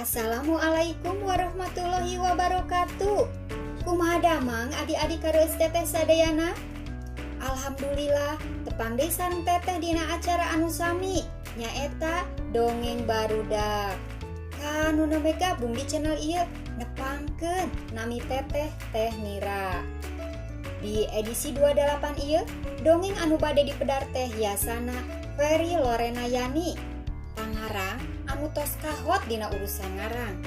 Assalamualaikum warahmatullahi wabarakatuh. Kumaha damang, adik-adik kareueus teteh sadayana? Alhamdulillah, tepang deui sareng teteh dina acara anu sami, nyaeta Dongeng Barudak. Ka nu nembe gabung di channel ieu, nepangkeun nami teteh, Teh Nira. Di edisi 28 ieu, dongeng anu bade dipedar teh yasana Ferry Lorena Yani, pangarang anu tos kahot dina urusan ngarang.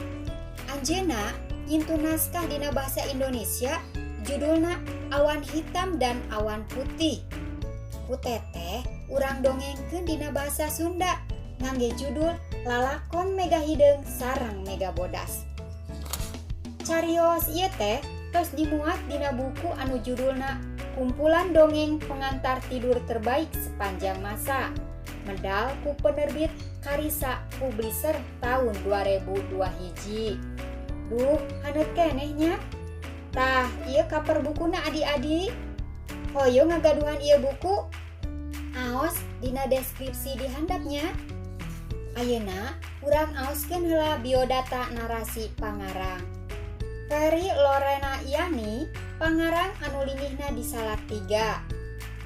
Anjeunna nyintu naskah dina bahasa Indonesia, judulna Awan Hitam dan Awan Putih. Ku teteh urang dongengkeun dina bahasa Sunda ngangge judul Lalakon Mega Hideung sareng Mega Bodas. Carios ieu teh tos dimuat dina buku anu judulna Kumpulan Dongeng Pengantar Tidur Terbaik Sepanjang Masa, medal ku penerbit Karisa Publisher tahun 2002 hiji. Duh, haneut keneh nya. Tah, ieu cover bukuna, adik-adik. Hoyong ngagaduhan ieu buku? Aos dina deskripsi di handapnya. Ayeuna urang aoskeun heula biodata narasi pangarang. Ferry Lorena Yani, pangarang anu linggihna di Salatiga.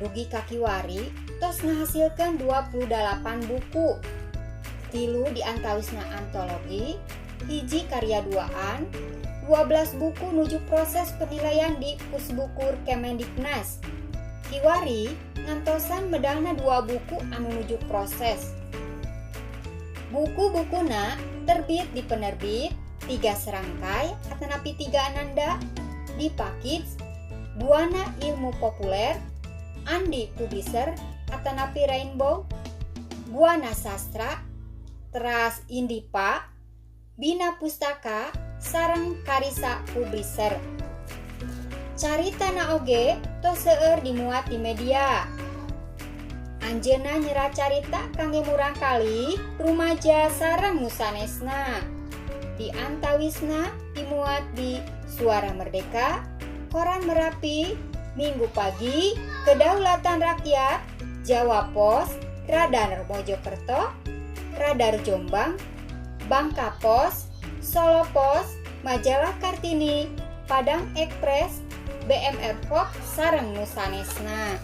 Dugi ka kiwari tos ngahasilkeun 28 buku. Tilu di antawisna antologi, hiji karya duaan, 12 buku nuju proses penilaian di Pusbukur Kemendiknas. Kiwari ngantosan medalna dua buku anu nuju proses. Buku-bukuna terbit di penerbit Tiga Serangkai atanapi Tiga Ananda, Dipa Kids, Buana Ilmu Populer, Andi Publisher atanapi Rainbow, Buana Sastra, Teras Indipa, Bina Pustaka, sareng Karisa Publisher. Caritana oge tos seueur dimuat di media. Anjeunna nyerat carita kangge murangkalih, rumaja sareng nu sanesna. Di antawisna dimuat di Suara Merdeka, Koran Merapi, Minggu Pagi, Kedaulatan Rakyat, Jawa Pos, Radar Mojokerto, Radar Jombang, Bangka Pos, Solo Pos, Majalah Kartini, Padang Ekspres, BMR Fox, sareng nu sanesna.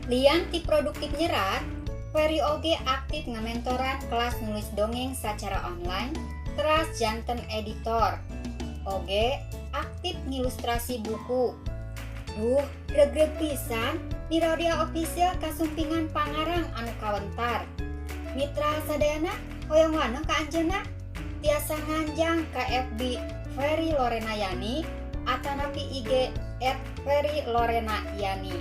Lian ti produktif nyerat, Ferry oge aktif ngamentoran kelas nulis dongeng secara online, teras janten editor. Oge aktif ngilustrasi buku. Duh, regreg pisan Niradia Official kasumpingan pangarang anu kawentar. Mitra sadayana hoyong wanoh ka anjeunna? Tiasa nganjang ka FB Ferry Lorena Yani atanapi IG @FerryLorenaYani.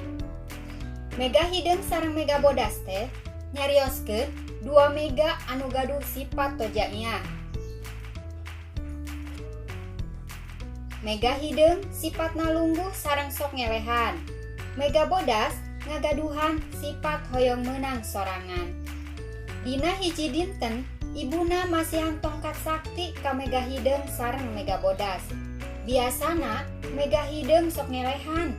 Mega Hideung sareng Mega Bodas teh nyarioskeun dua mega anu gaduh sifat tojamiah. Mega Hideung sifatna lungguh sareng sok ngelehan. Mega Bodas ngagaduhan sifat hoyong menang sorangan. Dina hiji dinten, ibuna masihan tongkat sakti ka Mega Hideung sareng Mega Bodas. Biasana Mega Hideung sok ngelehan.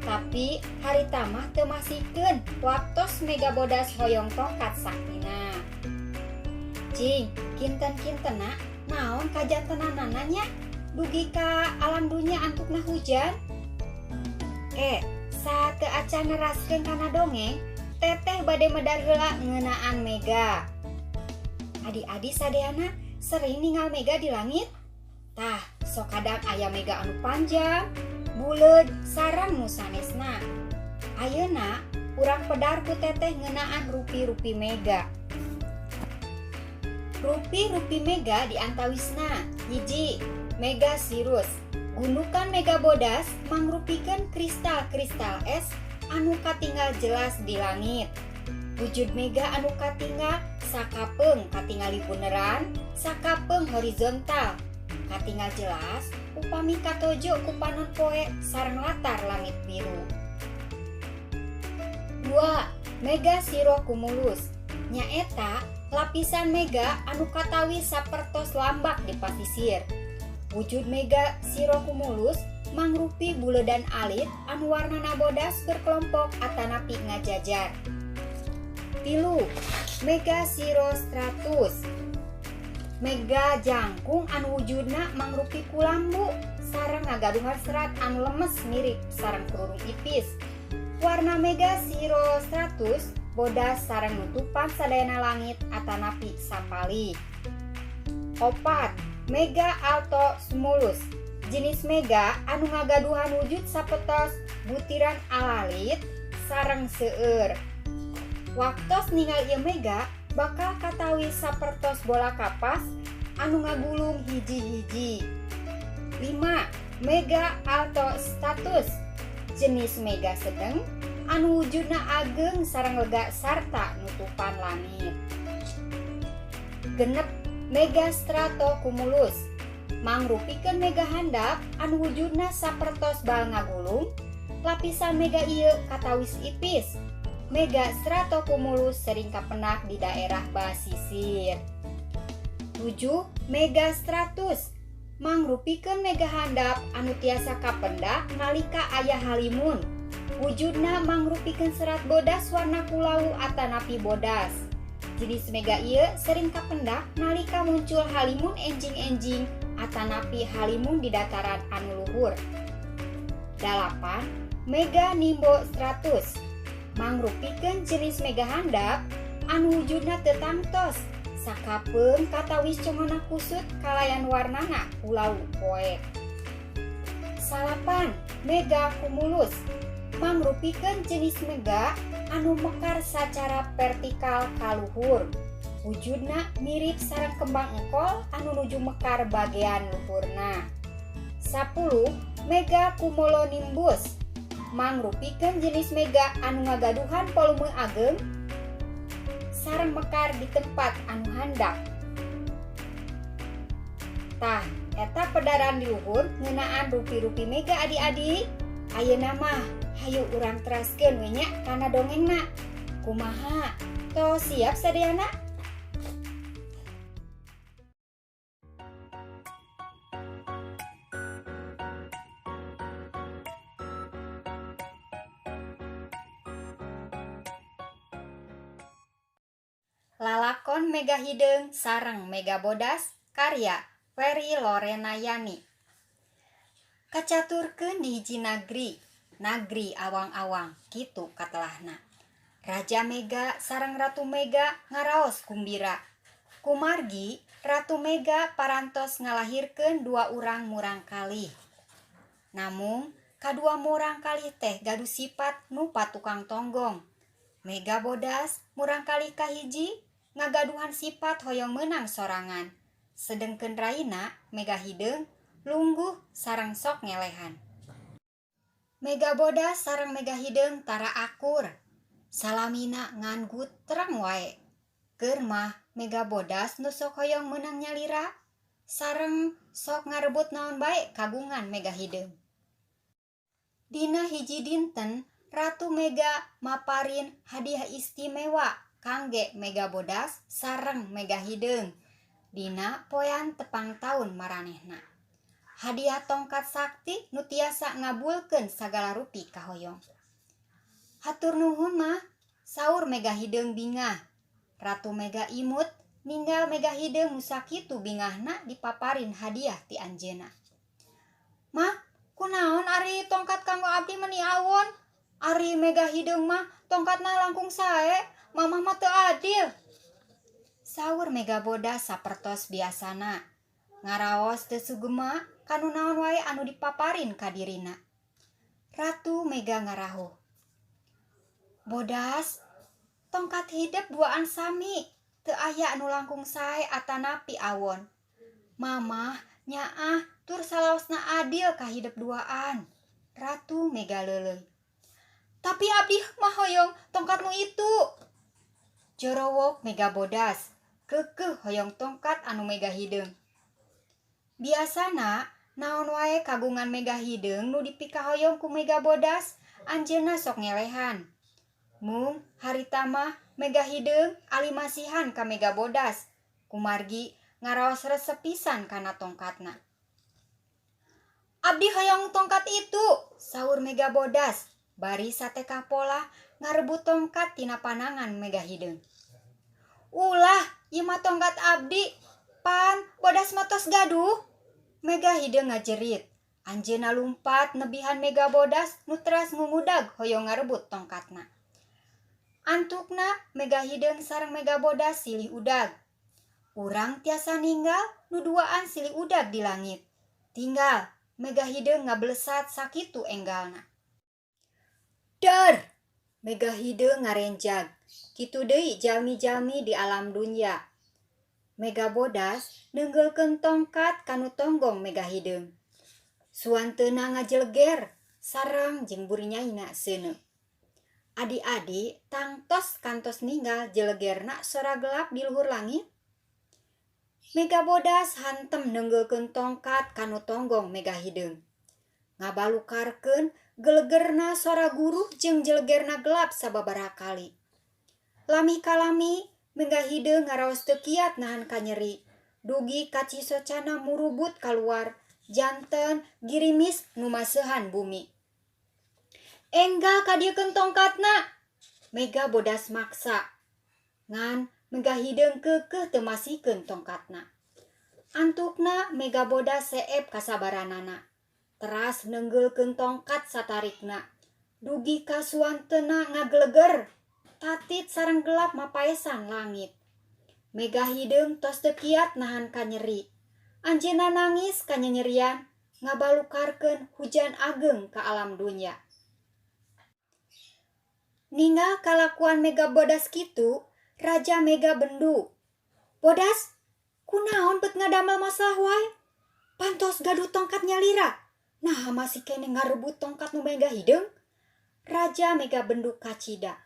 Tapi harita mah teu masihkeun waktos Mega Bodas hoyong tongkat saktina. Cing, kinten-kintena naon kajantenanana nya dugi ka alam dunya antukna hujan? Eh, saateu acan neraskeun kana dongeng, teteh bade medar heula ngeunaan mega. Adi-adi sadayana sering ningal mega di langit? Tah, sok kadang aya mega anu panjang, buleud, sareng nu sanesna. Ayeuna urang pedar ku teteh ngeunaan rupi-rupi mega. Rupi-rupi mega di antawisna hiji, mega sirus. Gundukan mega bodas mangrupikeun kristal-kristal es anu katinggal jelas di langit. Wujud mega anu katinggal sakapeung katingali buneran, sakapeung horizontal. Katinggal jelas upami katojo ku panon poe sareng latar langit biru. 2. Mega cirrocumulus, nyaeta lapisan mega anu katawis sapertos lambak di pasisir. Wujud mega cirrocumulus mangrupi buledan alit anu warnana bodas berkelompok atanapi ngajajar. 3. Mega cirrostratus. Mega jangkung anu wujudna mangrupi kulambu sareng ngagaduhan serat anu lemes mirip sareng kerudung ipis. Warna mega cirrostratus bodas sareng nutupan sadayana langit atanapi sapalih. 4. Mega altocumulus, jenis mega anu ngagaduhan wujud sapetos butiran alalit sareng seueur. Waktos ningal ieu mega bakal katawi sapertos bola kapas anu ngagulung hiji-hiji. 5. Mega altostratus, jenis mega sedeng anu wujudna ageng sareng lega sarta nutupan langit. 6. Mega stratocumulus, mangrupikeun mega handap anu wujudna sapertos bal ngagulung. Lapisan mega ieu katawis ipis. Mega stratocumulus sering kapendak di daerah basisir. 7. Mega stratus, mangrupikeun mega handap anu tiasa kapendak nalika aya halimun. Wujudna mangrupikeun serat bodas warna kulawu atanapi bodas. Jenis mega ieu sering kapendak nalika muncul halimun enjing-enjing atanapi halimun di dataran anu luhur. 8. Mega nimbostratus, mangrupikeun jenis mega handap anu wujudna teu tangtos, sakapeung katawis congona kusut kalayan warnana kulawu poek. 9. Mega cumulus, mangrupikeun jenis mega anu mekar sacara vertikal kaluhur. Wujudna mirip sareng kembang engkol anu nuju mekar bagian luhurna. 10. Mega cumulonimbus, mangrupikeun jenis mega anu ngagaduhan volume ageng sareng mekar di tempat anu handap. Tah, eta pedaran di luhur ngeunaan rupi-rupi mega adik-adik. Ayeuna mah hayu urang teraskeun we nya kana dongengna. Kumaha? Tos siap sadayana? Lalakon Mega Hideung sareng Mega Bodas karya Ferry Lorena Yani. Kacaturkeun di hiji nagri, nagri awang-awang kitu katelahna. Raja Mega sareng Ratu Mega ngaraos gumbira. Kumargi Ratu Mega parantos ngalahirkeun dua urang murangkalih. Namung kadua murangkalih teh gaduh sifat nu patukang tonggong. Mega Bodas murangkalih kahiji ngagaduhan sifat hoyong meunang sorangan. Sedengkeun raina Mega Hideung lungguh sareng sok ngelehan. Mega Bodas sareng Mega Hideung tara akur. Salamina ngan gutreng wae. Keur mah Mega Bodas nu sok hoyong meunang nyalira sareng sok ngarebut naon bae kagungan Mega Hideung. Dina hiji dinten Ratu Mega maparin hadiah istimewa kangge Mega Bodas sareng Mega Hideung dina poean tepang taun maranehna. Hadiah tongkat sakti nu tiasa ngabulkeun sagala rupi kahoyong. Hatur nuhun mah, saur Mega Hideung bingah. Ratu Mega imut ninggal Mega Hideung nu sakitu bingahna dipaparin hadiah ti anjeunna. Mah, kunaon ari tongkat kanggo abdi meuni awon? Ari Mega Hideung mah tongkatna langkung sae, mamah mah teu adil. Saur Mega Bodas sapertos biasana. Ngaraos teu sugema kanu naon wae anu dipaparin ka dirina. Ratu Mega ngarahuh. Bodas, tongkat hidep duaan sami, teu aya anu langkung sae atanapi awon. Mamah nyaah tur salaosna adil ka hidep duaan. Ratu Mega leuleuy. Tapi abdi mah hoyong tongkatmu itu. Jorowok Mega Bodas, keukeuh hoyong tongkat anu Mega Hideung. Biasana naon wae kagungan Mega Hideung nu dipikahoyong ku Mega Bodas, anjeunna sok ngelehan. Mung harita mah Mega Hideung alimasihan ka Mega Bodas, kumargi ngaraos resep pisan kana tongkatna. Abdi hoyong tongkat itu, saur Mega Bodas, bari satekah polah ngarebut tongkat tina panangan Mega Hideung. Ulah, ieu mah tongkat abdi, Pan Bodas mah tos gaduh. Mega Hideung ngajerit. Anjeunna lumpat nebihan Mega Bodas nu teras ngungudag hoyong ngarebut tongkatna. Antukna Mega Hideung sareng Mega Bodas silih udag. Urang tiasa ninggal nu duaan silih udag di langit. Tinggal Mega Hideung ngablesat sakitu enggalna. Dar! Mega Hideung ngarenjag. Kitu deui jalmi-jalmi di alam dunya. Mega Bodas neunggeulkeun tongkat kanu tonggong Mega Hideung. Suanteuna ngajeleger sareng jeung burinyaina seuneu. Adi-adi tangtos kantos ninggal jelegerna sora gelap di luhur langit. Mega Bodas hantem neunggeulkeun tongkat kanu tonggong Mega Hideung. Ngabalukarkeun gelegerna sora guruh jeung jelegerna gelap sababaraha kali. Lami kalami Mega Hideung ngaraos teu kiat nahan kanyeri. Dugi ka cisocana murubut kaluar janten girimis nu maseuhan bumi. Enggal kadiekeun tongkatna. Mega Bodas maksa. Ngan Mega Hideung keukeuh teu masihkeun tongkatna. Antukna Mega Bodas seep kasabaranana. Teras neunggeulkeun tongkat satarikna. Dugi ka suanteuna ngageleger. Tatit sareng gelap mapaesan langit. Mega Hideung tos teu kiat nahan kanyeri. Anjeunna nangis kanyanyerian ngabalukarkeun hujan ageng ka alam dunya. Ninggal kalakuan Mega Bodas kitu, Raja Mega bendu. Bodas, kunaon bet ngadamel masalah wae? Pantos gaduh tongkat nyalira. Nah masih keneh ngarebut tongkat nu Mega Hideung? Raja Mega Bendu kacida.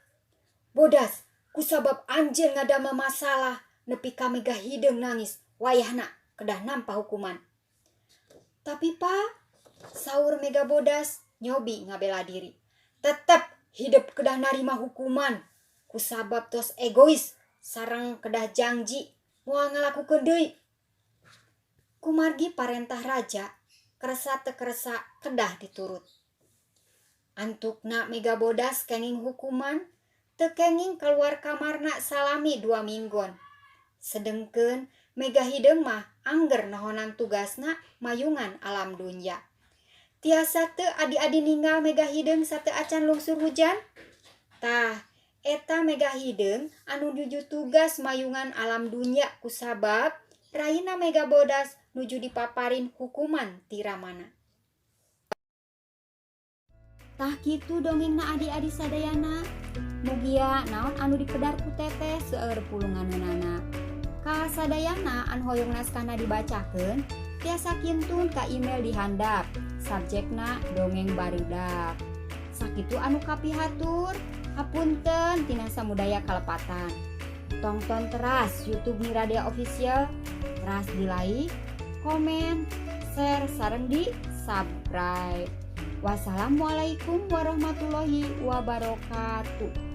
Bodas, kusabab anjeun ngadamel masalah nepi ka Mega Hideung nangis, wayahna kedah nampa hukuman. Tapi Pa, saur Mega Bodas nyobi ngabela diri. Tetep hidep kedah narima hukuman. Kusabab tos egois sareng kedah jangji moal ngalakukeun deui. Kumargi parentah raja, kersa teu kersa kedah diturut. Antukna Mega Bodas kenging hukuman, teu kenging keluar kamarna salami 2 minggon. Sedengkeun Mega Hideung mah angger nohonan tugasna mayungan alam dunya. Tiasa teu adi-adi ninggal Mega Hideung sateuacan lungsur hujan? Tah, eta Mega Hideung anu nuju tugas mayungan alam dunya kusabab raina Mega Bodas nuju dipaparin hukuman ti ramana. Tah, kitu dongengna, adi-adi sadayana. Mugia naon anu dipedar ku teteh seueur pulunganeunana. Ka sadayana anu hoyong naskahna dibacakeun tiasa kintun ka email di handap. Subjekna dongeng barudak. Sakitu anu kapihatur. Hapunten tina samudaya kalepatan. Tongton teras YouTube Miradea Official, teras di like, komen, share, sareng di subscribe. Wassalamualaikum warahmatullahi wabarakatuh.